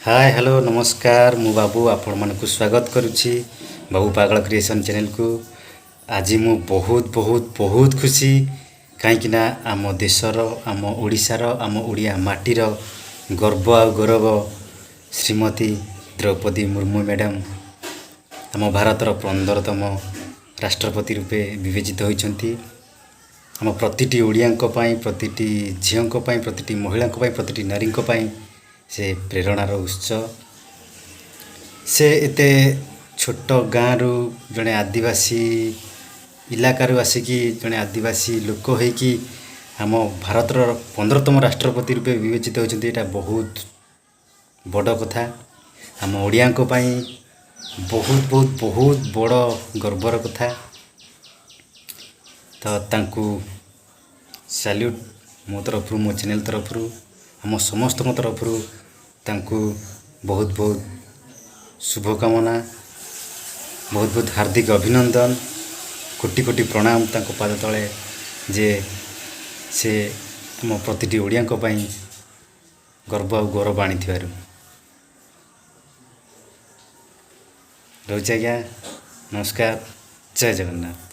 ହାଏ, hello, ନମସ୍କାର। ମୁଁ ବାବୁ ଆପଣମାନଙ୍କୁ ସ୍ୱାଗତ କରୁଛି ବାବୁ ପାଗଳ କ୍ରିଏସନ୍ ଚ୍ୟାନେଲକୁ। ଆଜି ମୁଁ ବହୁତ ବହୁତ ବହୁତ ଖୁସି, କାହିଁକିନା ଆମ ଦେଶର, ଆମ ଓଡ଼ିଶାର, ଆମ ଓଡ଼ିଆ ମାଟିର ଗର୍ବ ଆଉ ଗୌରବ ଶ୍ରୀମତୀ ଦ୍ରୌପଦୀ ମୁର୍ମୁ ମ୍ୟାଡ଼ାମ୍ ଆମ ଭାରତର 15ତମ ରାଷ୍ଟ୍ରପତି ରୂପେ ବିବେଚିତ ହୋଇଛନ୍ତି। ଆମ ପ୍ରତିଟି ଓଡ଼ିଆଙ୍କ ପାଇଁ, ପ୍ରତିଟି ଝିଅଙ୍କ ପାଇଁ, ପ୍ରତିଟି ମହିଳାଙ୍କ ପାଇଁ, ପ୍ରତିଟି ନାରୀଙ୍କ ପାଇଁ ସେ ପ୍ରେରଣାର ଉତ୍ସ। ସେ ଏତେ ଛୋଟ ଗାଁରୁ, ଜଣେ ଆଦିବାସୀ ଇଲାକାରୁ ଆସିକି, ଜଣେ ଆଦିବାସୀ ଲୋକ ହେଇକି ଆମ ଭାରତର 15ତମ ରାଷ୍ଟ୍ରପତି ରୂପେ ବିବେଚିତ ହୋଇଛନ୍ତି। ଏଇଟା ବହୁତ ବଡ଼ କଥା। ଆମ ଓଡ଼ିଆଙ୍କ ପାଇଁ ବହୁତ ବହୁତ ବହୁତ ବଡ଼ ଗର୍ବର କଥା। ତ ତାଙ୍କୁ ସାଲ୍ୟୁଟ୍ ମୋ ତରଫରୁ, ମୋ ଚ୍ୟାନେଲ୍ ତରଫରୁ, ଆମ ସମସ୍ତଙ୍କ ତରଫରୁ ତାଙ୍କୁ ବହୁତ ବହୁତ ଶୁଭକାମନା, ବହୁତ ବହୁତ ହାର୍ଦ୍ଦିକ ଅଭିନନ୍ଦନ, କୋଟି କୋଟି ପ୍ରଣାମ ତାଙ୍କ ପାଦ ତଳେ ଯେ ସେ ଆମ ପ୍ରତିଟି ଓଡ଼ିଆଙ୍କ ପାଇଁ ଗର୍ବ ଆଉ ଗୌରବ ଆଣିଥିବାରୁ। ରହୁଛି ଆଜ୍ଞା, ନମସ୍କାର, ଜୟ ଜଗନ୍ନାଥ।